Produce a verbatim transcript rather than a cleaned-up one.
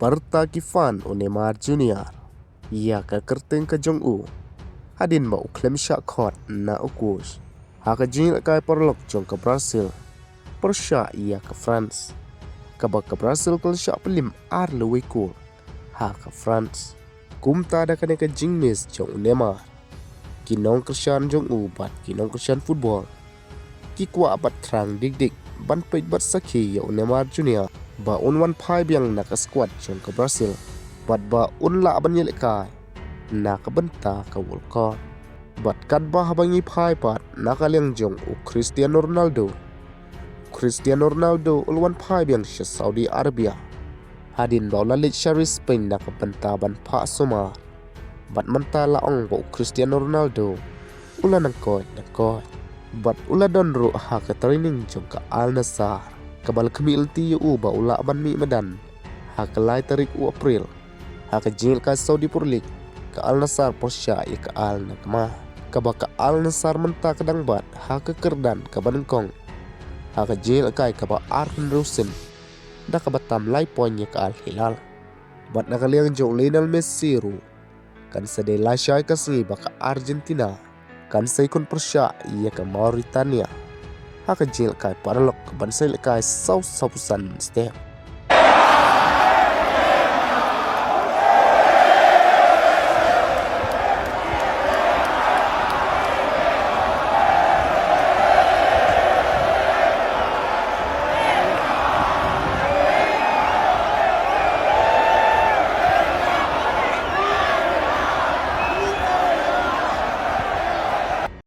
pyrta ki fan u Neymar Junior ïa ka kyrteng ka jong u hadien ba u khlem shah khot na u coach ha ka jingïalehkai paralok jong ka Brazil pyrshah ïa ka France, kaba ka Brazil ka la shah pynlip ar la wei kol ha ka France. Kumta da kane ka jingmiss jong u Neymar, ki nongkyrshan jong u bad ki nongkyrshan football ki kwah bad thrang dik dik ban peit bad sakhi ïa u Neymar Junior ba un wan phai biang na ka squad jong ka Brazil bad ba un lah ban ïalehkai na ka bynta ka World Cup. Bad katba haba ngi phai pat na ka liang jong u Cristiano Ronaldo, Cristiano Ronaldo u la wan phai biang sha Saudi Arabia hadien ba u la leit sha ri Spain na ka bynta ban phah sumar. Bad mynta la ong ba u Cristiano Ronaldo u la nang koit nang koit bad u la don ruh ha ka training jong ka Al Nassr, kaba la khmih lynti ïa u ba u lah ban mih madan ha ka lai tarik u April ha ka jingïalehkai Saudi Pro League, ka Al Nassr pyrshah ïa ka Al Naghma, kaba ka Al Nassr mynta ka dang bat ha ka kyrdan kaba nyngkong ha ka jingïalehkai kaba ar hynriew sien, da kaba tam lai point ïa ka Al Hilal. Bad na ka liang jong u Lionel Messi ruh, kan sa dei lashai ka sngi ba ka Argentina kan sa ïakhun pyrshah ïa ka Mauritania ha ka jingïalehkai paralok kaban sa ïalehkai saw saw phew san step.